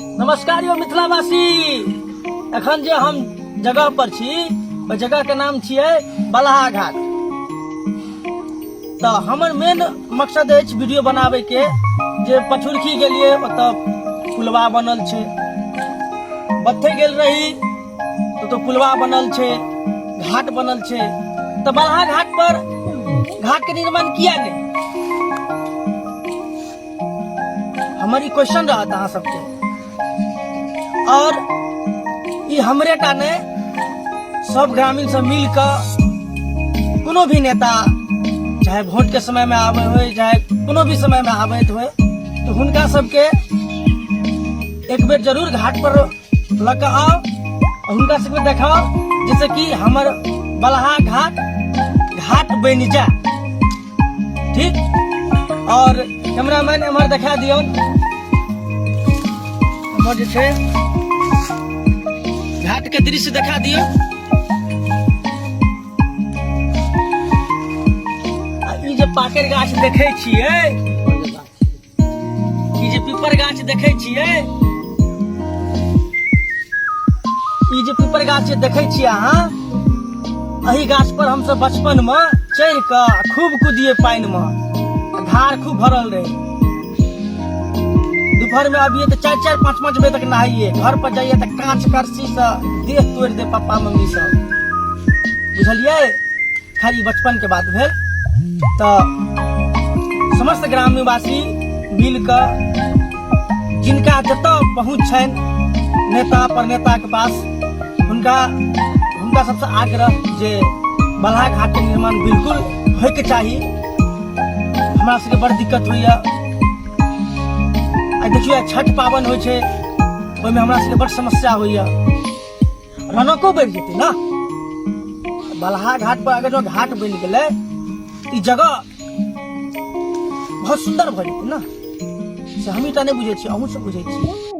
नमस्कार यो मिथिलावासी। एखन जे हम जगह पर छी ओहि जगह के नाम छियै बलहा घाट। तऽ हमर मेन मकसद अछि वीडियो बनाबै के जे पछुरखी गेलियै ओतऽ पुलवा बनल छै, बत्थे गेल रही ओतऽ पुलवा बनल छै, घाट बनल छै, तऽ बलहा घाट पर घाट के निर्माण किया नहि? हमर ई क्वेश्चन रहत अहाँ सबके। और ई हमरे टा नहि, सब ग्रामीण सब मिल कऽ कोनो भी नेता चाहे वोट के समय में आबै होय चाहे कोनो भी समय में आबैत होय, तऽ हुनका सबके एक बेर जरूर घाट पर लऽ कऽ आउ आ हुनका सबके देखाउ जैसे कि हमर बलहा घाट घाट बनि जाय। ठीक, और कैमरामैन एम्हर देखा दियौ, एम्हर जे छै घाट के दृश्य देखा दियौ। आ ई जे पाकरि गाछ देखै छियै, ई जे पीपर गाछ देखै छियै, ई जे पीपर गाछ जे देखै छियै अहाँ, एहि गाछ पर हमसब बचपन में चढ़ि कऽ खूब कूदिए पानि में, आ धार खूब भरल रहे। दोपहर में अबिए तऽ 4 4 5 5 बजे तक नहाइए, घर पर जाइए तऽ कांच करसी से देह तोड़ि दे पप्पा मम्मी सब, बुझलियै? खैर ई बचपन के बात भेल। तऽ समस्त ग्राम निवासी मिल कऽ जिनका जतऽ पहुँच छनि नेता पर नेता के पास, हुनका हुनका सबसँ आग्रह जे बलहा घाट के निर्माण बिल्कुल होइके चाही। हमरा सबके बड़ दिक्कत होइए। आ देखियौ आइ छठ पाबनि होइ छै, ओहिमे हमरा सबके बड़ समस्या होइए, रौनको बढ़ि जेतै ने। बलहा घाट पर अगर जो घाट बनि गेलै ई जगह बहुत सुन्दर भऽ जेतै ने। से हमही टा नहि बुझै छियै, अहूँ सब बुझै छियै।